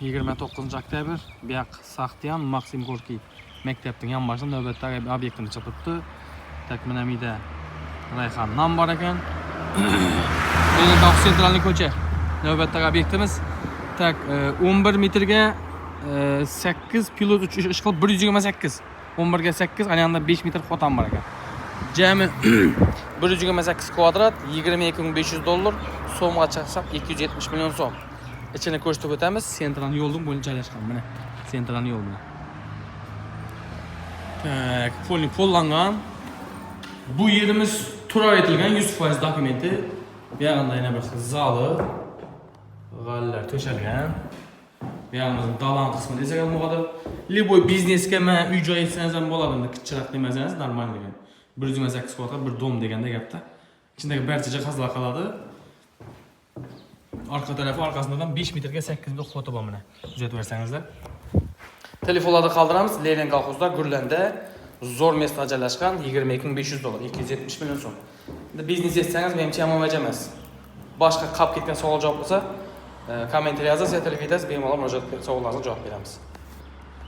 29 oktyabr, bu yoq Saxtiyan, Maksim Gorkiy maktabning yon boshida navbatdagi obyektimiz chiqib turibdi. Так, mana bu yerda Rayhon nam bor ekan. Lenin kolxoz, центральный ko'cha. Navbatdagi obyektimiz. Так, 11 metrga 8 плюс 3, ish qilib 128. 11 ga 8, ana yoqda 5 metr ход ham bor ekan. Jami 128 kvadrat, 22 500 dollar, so'mga chiqsak 270 million so'm. Ichini ko'rsatib o'tamiz. Центральный yo'lning bo'yicha joylashgan mana. Центральный yo'l mana. Так, полный pollangan. Bu yerimiz turar etilgan, 100% dokumenti. Bu yog'ida yana bir xil zali. G'allar to'shalgan. Bu yog'imizning dalan qismi desak ham bo'ladi. Любой biznesga mana uy joy etsangiz ham bo'ladi. Endi kichikroq demasangiz, normal degan. 128 kvadrat bir дом deganda gapda. Ichindagi barcha jihozlar qoladi. Orqa tarafi, orqasidan 5 metrga 8 metr ход i bor mana. Kuzatib bersangizlar. Telefonlarda qoldiramiz. Lenin kolxozda, Gurlanda zo'r место joylashgan, 22 500 dollar, 270 million so'm. Endi biznes etsangiz, menimcha, yomon vaja emas. Boshqa qolib ketgan savol javob bo'lsa, kommentariy yozasiz, telefon etasiz, bemalol murojaat, savollaringizga javob beramiz.